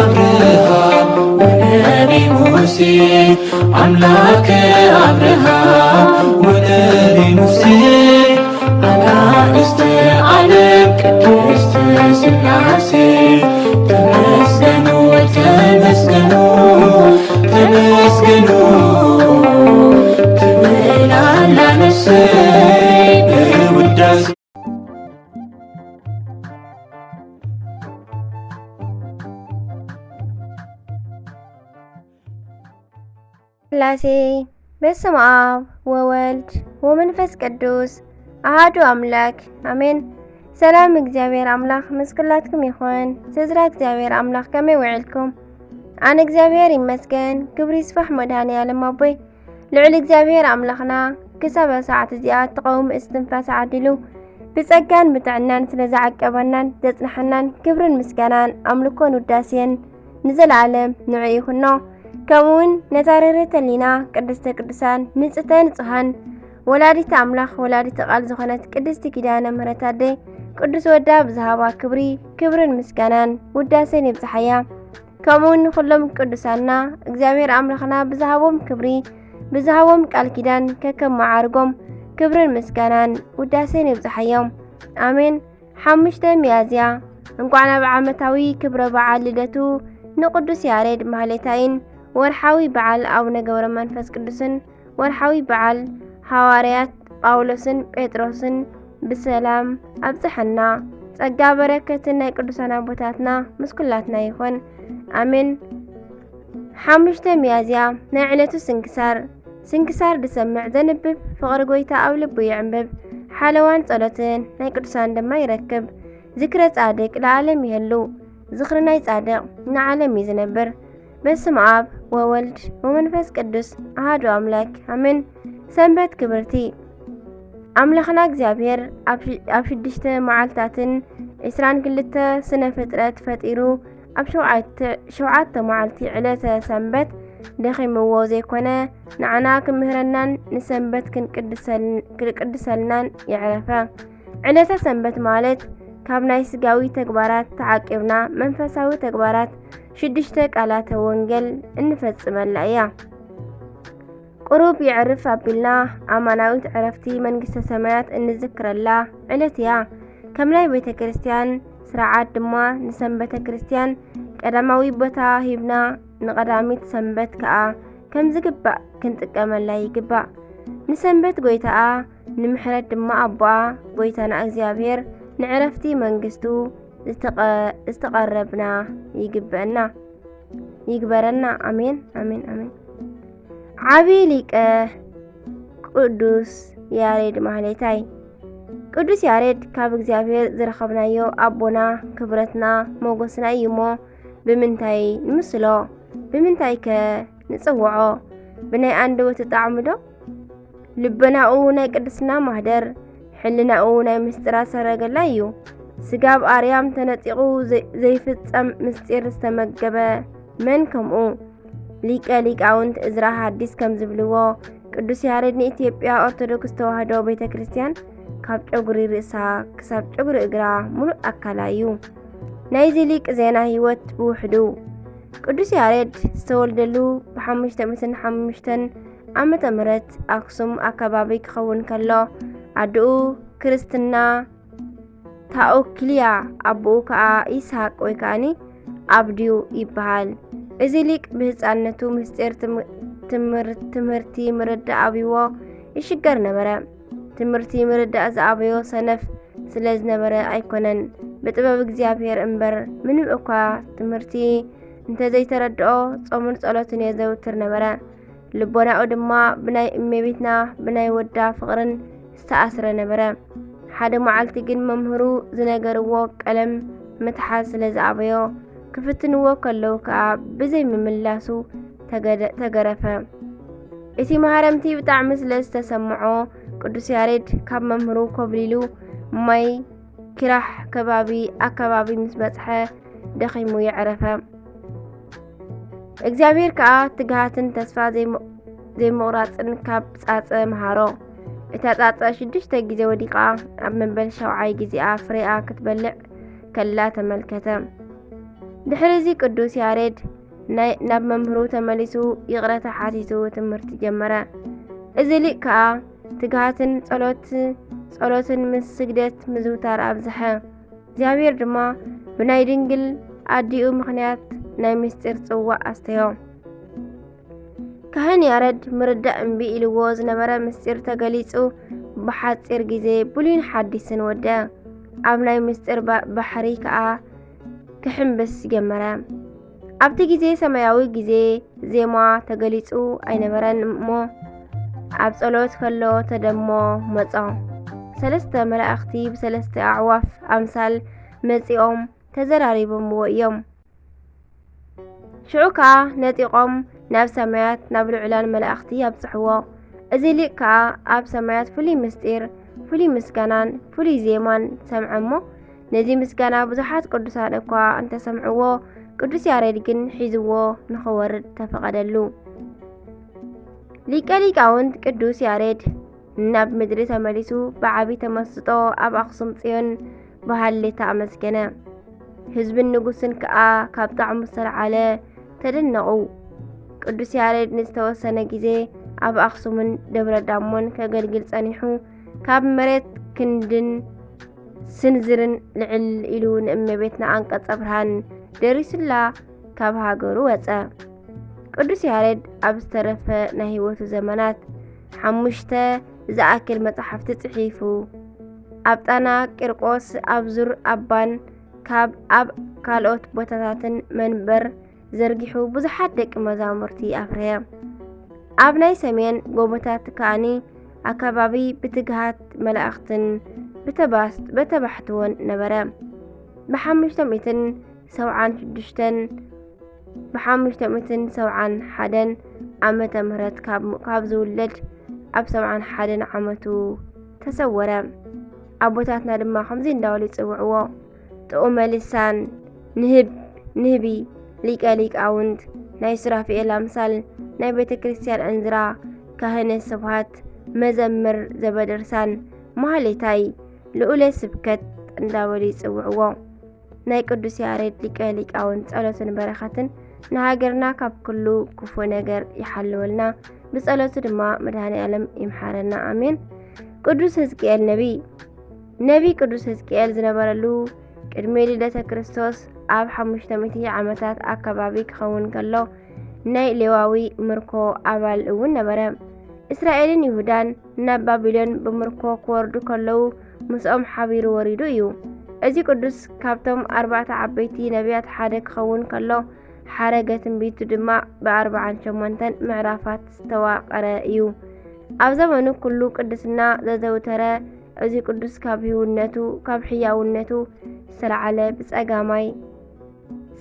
አብርሃም ወነቢ ሙሴ፣ አምላከ አብርሃም ወነቢ ሙሴ፣ አጋእዝተ ዓለም ቅድስት ሥላሴ፣ ተመስገኑ፣ ተመስገኑ፣ ተመስገኑ ትብል ኣላ ነፍሰይ በውዳሴ። ሥላሴ በስመ አብ ወወልድ ወመንፈስ ቅዱስ አሐዱ አምላክ አሜን። ሰላም እግዚኣብሔር ኣምላኽ ምስ ኩላትኩም ይኹን። ስድራ እግዚኣብሔር ኣምላኽ ከመይ ውዒልኩም? ኣነ እግዚኣብሔር ይመስገን፣ ክብሪ ይስፋሕ መድኃኔ ዓለም ኣቦይ። ልዑል እግዚኣብሔር ኣምላኽና ክሳብ ሰዓት እዚኣ እትቐውም እስትንፋስ ዓዲሉ ብጸጋን ብጥዕናን ስለ ዝዓቀበናን ዘጽንሐናን ክብርን ምስጋናን ኣምልኮን ውዳሴን ንዘለዓለም ንዑ ይኹኖ። ከምኡውን ነታ ርህርህተ ሕሊና ቅድስተ ቅዱሳን ንጽህተ ንጹሃን ወላዲተ ኣምላኽ ወላዲተ ቃል ዝኾነት ቅድስቲ ኪዳነ ምሕረት ኣደይ ቅዱስ ወዳ ብዝሃባ ክብሪ ክብርን ምስጋናን ውዳሴን ይብጽሓያ። ከምኡውን ንኹሎም ቅዱሳንና እግዚኣብሔር ኣምላኽና ብዝሃቦም ክብሪ ብዝሃቦም ቃል ኪዳን ከከም መዓርጎም ክብርን ምስጋናን ውዳሴን ይብጽሓዮም። ኣሜን። ሓሙሽተ ሚያዝያ እንቋዕ ናብ ዓመታዊ ክብረ በዓል ልደቱ ንቅዱስ ያሬድ ማህሌታይን ወርሓዊ በዓል ኣቡነ ገብረ መንፈስ ቅዱስን ወርሓዊ በዓል ሃዋርያት ጳውሎስን ጴጥሮስን ብሰላም ኣብጽሐና። ጸጋ በረከትን ናይ ቅዱሳን ኣቦታትና ምስ ኩላትና ይኹን። ኣሜን። ሓሙሽተ ሚያዝያ ናይ ዕለቱ ስንክሳር። ስንክሳር ዝሰምዕ ዘንብብ ፍቕሪ ጎይታ ኣብ ልቡ ይዕንብብ። ሓለዋን ጸሎትን ናይ ቅዱሳን ድማ ይረክብ። ዝክረ ጻድቅ ለዓለም ይህሉ። ዝኽሪ ናይ ጻድቕ ንዓለም እዩ ዝነብር። በስመ ኣብ ወወልድ ወመንፈስ ቅዱስ ኣሃዱ ኣምላክ ኣሜን። ሰንበት ክብርቲ። ኣምላኽና እግዚኣብሔር ኣብ ሽ-፣ ኣብ ሽዱሽተ መዓልታትን ዕስራን ክልተ ስነ ፍጥረት ፈጢሩ ኣብ ሸውዓተ፣ ሸውዓተ መዓልቲ ዕለተ ሰንበት ደኺምዎ ዘይኮነ ንዓና ክምህረናን ንሰንበት ክንቅድሰል-፣ ክንቅድሰልናን የዕረፈ። ዕለተ ሰንበት ማለት ካብ ናይ ስጋዊ ተግባራት ተዓቂብና መንፈሳዊ ተግባራት ሽዱሽተ ቃላተ ወንጌል እንፈጽመላ እያ። ቁሩብ የዕርፍ ኣቢልና ኣማናዊት ዕረፍቲ መንግስተ ሰማያት እንዝክረላ ዕለት እያ። ከም ናይ ቤተ ክርስቲያን ስርዓት ድማ ንሰንበተ ክርስቲያን ቀዳማዊ ቦታ ሂብና ንቐዳሚት ሰንበት ከኣ ከም ዝግባእ ክንጥቀመላ ይግባእ። ንሰንበት ጎይታኣ ንምሕረት ድማ ኣቦኣ ጎይታና እግዚኣብሔር ንዕረፍቲ መንግስቱ ዝተቐ-፣ ዝተቐረብና ይግበአና፣ ይግበረና። ኣሜን፣ ኣሜን፣ ኣሜን። ዓቢ ሊቀ ቅዱስ ያሬድ ማህሌታይ። ቅዱስ ያሬድ ካብ እግዚኣብሔር ዝረኸብናዮ ኣቦና፣ ክብረትና፣ ሞገስና እዩ እሞ ብምንታይ ንምስሎ? ብምንታይ ከ ንጽውዖ? ብናይ ኣንደበቱ ጣዕሚ ዶ? ልቦናኡ ናይ ቅድስና ማህደር፣ ሕልናኡ ናይ ምስጢራት ሰረገላ እዩ። ስጋ ኣብ ኣርያም ተነጺቑ ዘ-፣ ዘይፍጸም ምስጢር ዝተመገበ መን ከምኡ? ሊቀ ሊቃውንት እዝራ ሐዲስ ከም ዝብልዎ፣ ቅዱስ ያሬድ ንኢትዮጵያ ኦርቶዶክስ ተዋህዶ ቤተ ክርስቲያን ካብ ጨጉሪ ርእሳ ክሳብ ጨጉሪ እግራ ምሉእ ኣካላ እዩ። ናይዚ ሊቅ ዜና ህይወት ብውሕዱ። ቅዱስ ያሬድ ዝተወልደሉ ብሓሙሽተ ሚእትን ሓሙሽተን ዓመተ ምህረት ኣክሱም ኣከባቢ ክኸውን ከሎ፣ ኣድኡ ክርስትና ታኦክልያ፣ ኣቦኡ ከኣ ይስሐቅ ወይ ከኣኒ ኣብድዩ ይበሃል። እዚ ሊቅ ብህጻንነቱ ምስጢር ትም-፣ ትምር-፣ ትምህርቲ ምርዳእ ኣብይዎ ይሽገር ነበረ። ትምህርቲ ምርዳእ ዝኣበዮ ሰነፍ ስለ ዝነበረ ኣይኮነን፣ ብጥበብ እግዚኣብሔር እምበር። ምንም እኳ ትምህርቲ እንተዘይተረድኦ፣ ጾምን ጸሎትን የዘውትር ነበረ። ልቦናኡ ድማ ብናይ እመቤትና ብናይ ወዳ ፍቕርን ዝተኣስረ ነበረ። ሓደ መዓልቲ ግን መምህሩ ዝነገርዎ ቀለም ምትሓዝ ስለ ዝኣበዮ፣ ክፍትንዎ ከለዉ ከኣ ብዘይ ምምላሱ ተገደ-፣ ተገረፈ። እቲ መሃረምቲ ብጣዕሚ ስለ ዝተሰምዖ፣ ቅዱስ ያሬድ ካብ መምህሩ ኮብሊሉ ማይ ኪራሕ ከባቢ፣ ኣከባቢ ምስ በጽሐ ደኺሙ የዕረፈ። እግዚኣብሔር ከኣ ትግሃትን ተስፋ ዘይም-፣ ዘይምቑራጽን ካብ ጻጸ መሃሮ። እታ ጻጸ ሽዱሽተ ግዜ ወዲቓ፣ ኣብ መበል ሻውዓይ ግዜኣ ፍሬኣ ክትበልዕ ከላ ተመልከተ። ድሕሪ እዚ ቅዱስ ያሬድ ናይ-፣ ናብ መምህሩ ተመሊሱ ይቕረታ ሓቲቱ ትምህርቲ ጀመረ። እዚ ሊቅ ከኣ ትግሃትን ጸሎት-፣ ጸሎትን ምስ ስግደት ምዝውታር ኣብዝሐ። እግዚኣብሔር ድማ ብናይ ድንግል ኣዲኡ ምኽንያት ናይ ምስጢር ጽዋእ ኣስተዮ። ካህን ያረድ ምርዳእ እምቢ ኢልዎ ዝነበረ ምስጢር ተገሊጹ ብሓጺር ግዜ ብሉይን ሓዲስን ወደ። ኣብ ናይ ምስጢር ባ-፣ ባሕሪ ከኣ ክሕምብስ ጀመረ። ኣብቲ ግዜ ሰማያዊ ግዜ ዜማ ተገሊጹ ኣይነበረን እሞ፣ ኣብ ጸሎት ከሎ ተደሞ መጾ። ሰለስተ መላእኽቲ ብሰለስተ ኣዕዋፍ ኣምሳል መጺኦም ተዘራሪቦምዎ እዮም። ሽዑ ከኣ ነጢቖም ናብ ሰማያት ናብ ልዑላን መላእኽቲ ኣብጽሕዎ። እዚ ሊቅ ከኣ ኣብ ሰማያት ፍሉይ ምስጢር፣ ፍሉይ ምስጋናን ፍሉይ ዜማን ሰምዐ እሞ፣ ነዚ ምስጋና ብዙሓት ቅዱሳን እኳ እንተሰምዕዎ፣ ቅዱስ ያሬድ ግን ሒዝዎ ንኸወርድ ተፈቐደሉ። ሊቀ ሊቃውንት ቅዱስ ያሬድ ናብ ምድሪ ተመሊሱ ብዓቢ ተመስጦ ኣብ ኣኽሱም ጽዮን ብሃሌታ ኣመስገነ። ህዝብን ንጉስን ከኣ ካብ ጣዕሙ ዝተልዓለ ተደነቑ። ቅዱስ ያሬድ ንዝተወሰነ ግዜ ኣብ ኣኽሱምን ደብረ ዳሞን ከገልግል ጸኒሑ፣ ካብ መሬት ክንድን ስንዝርን ልዕል ኢሉ ንእመቤትና ኣንቀጸ ብርሃን ደሪሱላ ካብ ሃገሩ ወጸ። ቅዱስ ያሬድ ኣብ ዝተረፈ ናይ ህይወቱ ዘመናት ሓሙሽተ ዝኣክል መጻሕፍቲ ጽሒፉ፣ ኣብ ጣና ቂርቆስ፣ ኣብ ዙር ኣባን ካብ ኣብ ካልኦት ቦታታትን መንበር ዘርጊሑ ብዙሓት ደቂ መዛሙርቲ ኣፍረየ። ኣብ ናይ ሰሜን ጎቦታት ከኣኒ ኣከባቢ ብትግሃት መላእኽትን ብተባስ-፣ በተባሕትዎን ነበረ። ብሓሙሽተ ሚእትን ሰብዓን ሽዱሽተን፣ ብሓሙሽተ ሚእትን ሰብዓን ሓደን ዓመተ ምህረት ካብ፣ ካብ ዝውለድ ኣብ ሰብዓን ሓደን ዓመቱ ተሰወረ። ኣቦታትና ድማ ከምዚ እንዳበሉ ይጽውዕዎ። ጥዑመ ልሳን፣ ንህብ-፣ ንህቢ፣ ሊቀ ሊቃውንት፣ ናይ ሱራፊኤል ኣምሳል፣ ናይ ቤተ ክርስቲያን ዕንዝራ፣ ካህነ ስብሃት፣ መዘምር ዘበደርሳን፣ ማህሌታይ፣ ልኡለ ስብከት እንዳበሉ ይጽውዕዎ። ናይ ቅዱስ ያሬድ ሊቀ ሊቃውንት ጸሎትን በረኸትን ንሃገርና ካብ ኩሉ ክፉእ ነገር ይሓልወልና። ብጸሎቱ ድማ መድኃኔ ዓለም ይምሓረና። ኣሜን። ቅዱስ ሕዝቅኤል ነቢይ። ነቢይ ቅዱስ ሕዝቅኤል ዝነበረሉ ቅድሚ ልደተ ክርስቶስ ኣብ ሓሙሽተ ሚእቲ ዓመታት ኣከባቢ ክኸውን ከሎ፣ ናይ ሌዋዊ ምርኮ ኣባል እውን ነበረ። እስራኤልን ይሁዳን ናብ ባቢሎን ብምርኮ ክወርዱ ከለዉ ምስኦም ሓቢሩ ወሪዱ እዩ። እዚ ቅዱስ ካብቶም ኣርባዕተ ዓበይቲ ነቢያት ሓደ ክኸውን ከሎ፣ ሓረገ ትንቢቱ ድማ ብኣርብዓን ሸሞንተን ምዕራፋት ዝተዋቐረ እዩ። ኣብ ዘመኑ ኩሉ ቅድስና ዘዘውተረ እዚ ቅዱስ ካብ ህይውነቱ፣ ካብ ሕያውነቱ ዝተላዕለ ብጸጋማይ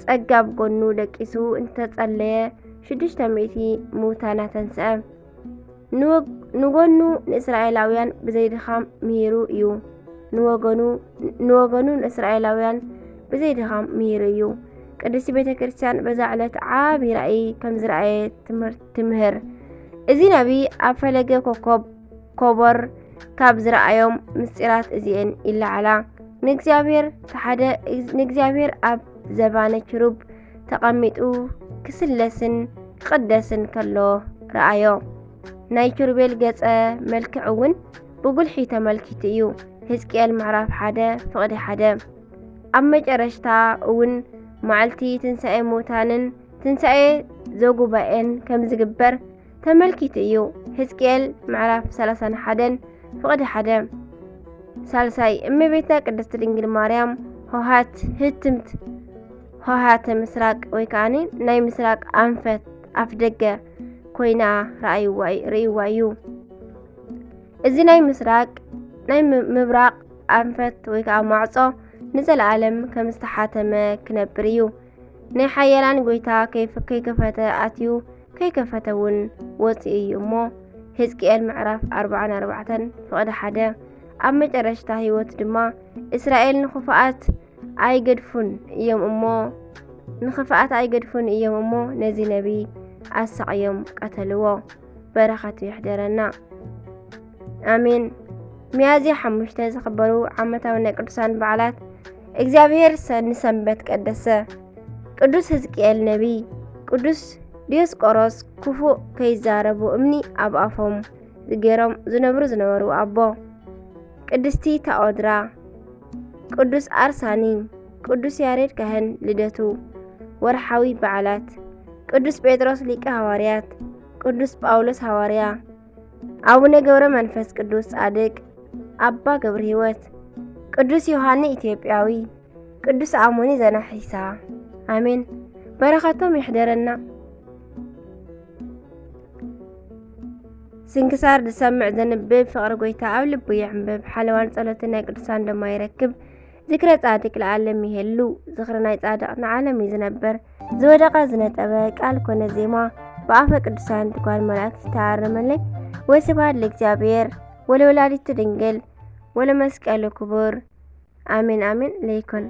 ጸጋም ጎኑ ደቂሱ እንተጸለየ ሽዱሽተ ሚእቲ ምውታን ኣተንስአ። ንወግ-፣ ንጎኑ ንእስራኤላውያን ብዘይ ድኻም ምሂሩ እዩ። ንወገኑ፣ ንወገኑ ንእስራኤላውያን ብዘይ ድኻም ምሂሩ እዩ። ቅድስቲ ቤተ ክርስቲያን በዛ ዕለት ዓቢ ራእይ ከም ዝረኣየ ትምህር-፣ ትምህር። እዚ ነቢይ ኣብ ፈለገ ኮከብ ኮቦር ካብ ዝረኣዮም ምስጢራት እዚኤን ይለዓላ። ንእግዚኣብሔር ተሓደ፣ ንእግዚኣብሔር ኣብ ዘባነ ኪሩብ ተቐሚጡ ክስለስን ክቕደስን ከሎ ረኣዮ። ናይ ኪሩቤል ገጸ መልክዕ እውን ብጉልሒ ተመልኪቱ እዩ። ሕዝቅኤል ምዕራፍ ሓደ ፍቕዲ ሓደ። ኣብ መጨረሽታ እውን መዓልቲ ትንሳኤ ምውታንን ትንሳኤ ዘጉባኤን ከም ዝግበር ተመልኪቱ እዩ። ሕዝቅኤል ምዕራፍ ሰላሳን ሓደን ፍቕዲ ሓደ። ሳልሳይ፣ እመቤትና ቅድስት ድንግል ማርያም ሆሃት ህትምት፣ ሆሃተ ምስራቅ ወይ ከዓኒ ናይ ምስራቅ ኣንፈት ኣፍ ደገ ኮይና ረኣይዋ፣ ርእይዋ እዩ። እዚ ናይ ምስራቅ፣ ናይ ም-፣ ምብራቅ ኣንፈት ወይ ከዓ ማዕጾ ንዘለዓለም ከም ዝተሓተመ ክነብር እዩ። ናይ ሓያላን ጎይታ ከይፍ-፣ ከይከፈተ ኣትዩ፣ ከይከፈተ እውን ወፂኡ እዩ እሞ፣ ሕዝቅኤል ምዕራፍ ኣርባዓን ኣርባዕተን ፍቕዲ ሓደ። ኣብ መጨረሽታ ህይወቱ ድማ እስራኤል ንኽፉኣት ኣይገድፉን እዮም እሞ፣ ንኽፍኣት ኣይገድፉን እዮም እሞ፣ ነዚ ነቢይ ኣሳቕዮም ቀተልዎ። በረኸቱ ይሕደረና። ኣሜን። ሚያዝያ ሓሙሽተ ዝኽበሩ ዓመታዊ ናይ ቅዱሳን በዓላት። እግዚኣብሔር ሰ-፣ ንሰንበት ቀደሰ። ቅዱስ ሕዝቅኤል ነቢይ፣ ቅዱስ ዲዮስቆሮስ ክፉእ ከይዛረቡ እምኒ ኣብ ኣፎም ገይሮም ዝነብሩ ዝነበሩ ኣቦ፣ ቅድስቲ ታኦድራ፣ ቅዱስ ኣርሳኒ፣ ቅዱስ ያሬድ ካህን ልደቱ፣ ወርሓዊ በዓላት፣ ቅዱስ ጴጥሮስ ሊቀ ሃዋርያት፣ ቅዱስ ጳውሎስ ሃዋርያ፣ ኣቡነ ገብረ መንፈስ ቅዱስ ጻድቅ፣ ኣባ ገብረ ሕይወት፣ ቅዱስ ዮሃኒ ኢትዮጵያዊ፣ ቅዱስ ኣሞኒ ዘናሒሳ። ኣሜን። በረኸቶም ይሕደረና። ስንክሳር ዝሰምዕ ዘንብብ ፍቕሪ ጎይታ ኣብ ልቡ ይዕንብብ። ሓለዋን ጸሎትን ናይ ቅዱሳን ድማ ይረክብ። ዝክረ ጻድቅ ለዓለም ይሄሉ። ዝኽሪ ናይ ጻድቕ ንዓለም እዩ ዝነብር። ዝወደቐ ዝነጠበ ቃል ኮነ ዜማ ብኣፈ ቅዱሳን ትጓል መላእክት ይተኣረመለይ። ወስብሐት ለእግዚኣብሔር ወለወላዲቱ ድንግል ወለመስቀሉ ክቡር። ኣሜን ኣሜን ለይኩን።